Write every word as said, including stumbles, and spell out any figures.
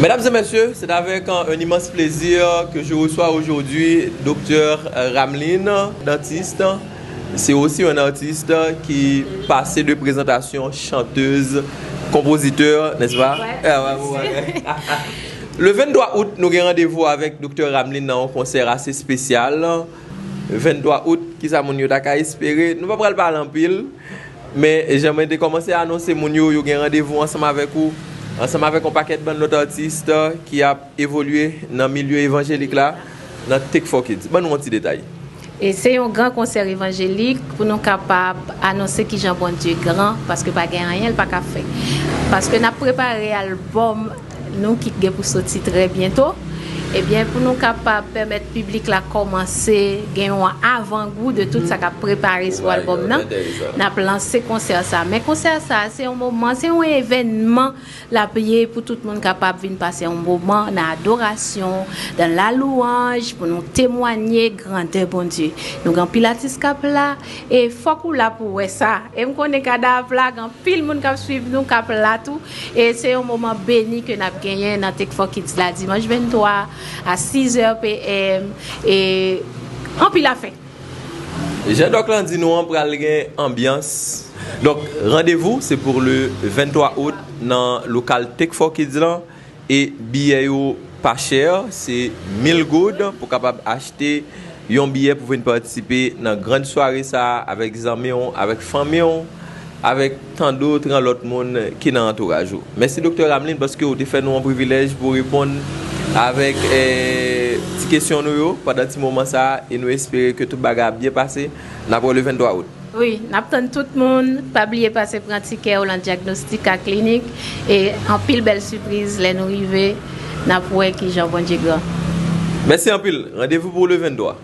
Mesdames et messieurs, c'est avec un, un immense plaisir que je reçois aujourd'hui Docteur Ramline, dentiste. C'est aussi un artiste qui passe de présentation chanteuse, compositeur, n'est-ce pas? Ouais. Ah, ouais, ouais, ouais. Le venntwa out, nou gen randevou avèk Doktè Ramline nan yon konsè ase espesyal. Venntwa out, kisa moun yo ta ka espere? Nou pa pral pale anpil, men jan mwen te kòmanse anonse moun yo, yo gen randevou ansanm avèk ou, ansanm avèk yon pakèt bann lòt atis ki ap evolye nan milye evanjelik la, nan Take four Kids. Ban nou yon ti detay. E se yon gran konsè evanjelik pou nou kapab anonse kijan Bondye gran, paske pa gen anyen l pa ka fè. Paske n ap prepare albòm nou ki gen pou soti trè byento. Ebyen, pou nou kapab pèmèt piblik la kòmanse gen yon avangou de tout sa k ap prepare sou albòm nan, n ap lanse konsè sa. Men konsè sa, se yon moman, se yon evènman l ap ye pou tout moun kapab vin pase yon moman nan adorasyon, dans la louange, pou nou temwanye grandè Bondye. Nou gen anpil atis k ap la, e fòk ou la pou w wè sa. E m konnen Kadav la, gen anpil moun k ap swiv nou, k ap la tou. E se yon moman beni ke n ap genyen nan Take four Kids la, dimanch venntwa a sizè p m. E anpil afè. Jan Dòk lan di nou an, pral gen anbyans. Donk, randevou, se pou le venntwa out nan lokal Take four Kids lan. E biyè yo pa chè, se mil goud pou kapab achte yon biyè pou vin patisipe nan grand sware sa a avèk zanmi w, avèk fanmi w, avèk tandotran lòt moun ki nan antouraj ou. Mèsi Doktè Ramline paske w te fè nou yon privilèj pou reponn avèk, eh, ti kesyon nou yo pandan ti moman sa a, e nou espere ke tout bagay ap byen pase. N ap wè le venntwa out. Wi, n ap tann tout moun. Pa bliye pase pran tikè w lan dyagnostik ak klinik. E anpil bèl sipriz lè nou rive. N ap wè kijan Bondye gran. Mèsi anpil. Randevou pou le venntwa.